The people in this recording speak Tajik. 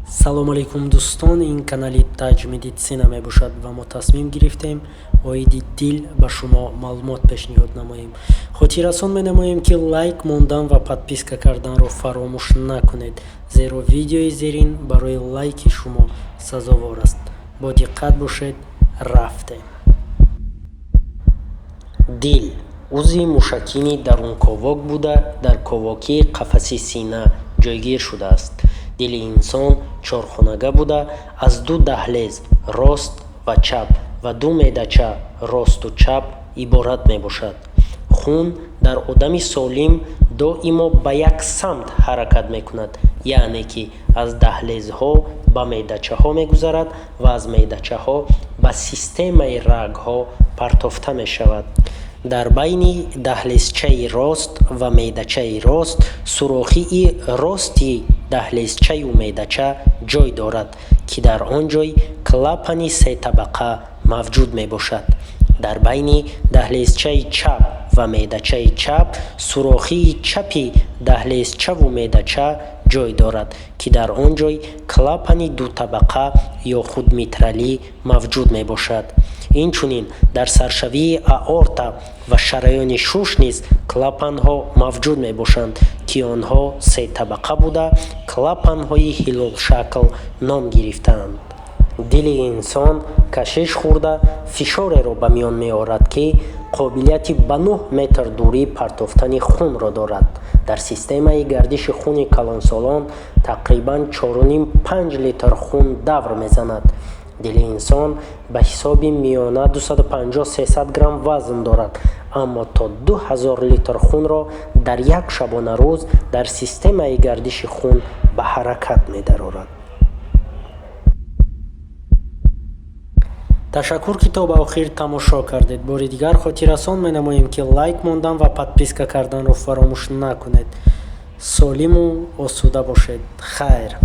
Салому алейкум, дӯстон. Ин канали Таҷ Медитсина мебошад ва мо тасмим гирифтем оиди дил ба шумо маълумот пешниҳод намоем. Хотиррасон менамоем, ки лайк мондан ва подписка карданро фаромӯш накунед, зеро видеои зерин барои лайки шумо сазовор аст. Бо диққат бошед, рафтем. Дил узви мушакини дарунковок буда, дар ковокии қафаси сина ҷойгир шудааст. Дили инсон чорхонага буда, аз ду даҳлез, рост ва чап, ва ду меъдача, росту чап, иборат мебошад. Хун дар одами солим доимо ба як самт ҳаракат мекунад, яъне ки аз даҳлезҳо ба меъдачаҳо мегузарад ва аз меъдачаҳо ба системаи рагҳо партофта мешавад. Дар байни даҳлезчаи рост ва меъдачаи рост сурохии рости даҳлезчаю меъдача ҷой дорад, ки дар он ҷой клапани сетабақа мавҷуд мебошад. Дар байни даҳлезчаи чап ва меъдачаи чап сурохии чапи даҳлезчаву меъдача ҷой дорад, ки дар он ҷой клапани дутабақа ё худ митралӣ мавҷуд мебошад. Инчунин дар саршавии аорта ва шараёни шуш низ клапанҳо мавҷуд мебошанд, ки онҳо сетабақа буда, клапанҳои ҳилолшакл ном гирифтаанд. Дили инсон кашиш хӯрда, фишореро ба миён меорад, ки қобилияти ба 9 метр дурӣ партофтани хунро дорад. Дар системаи гардиши хуни калонсолон тақрибан 4,5-5 литр хун давр мезанад. Дили инсон ба ҳисоби миёна 250-300 грамм вазн дорад, аммо то 2000 литр хунро дар як шабонарӯз дар системаи гардиши хун ба ҳаракат медарорад. Ташаккур, ки то ба охир тамошо кардед. Бори дигар хотиррасон менамоем, ки лайк мондан ва подписка карданро фаромӯш накунед. Солиму осуда бошед. Хайр.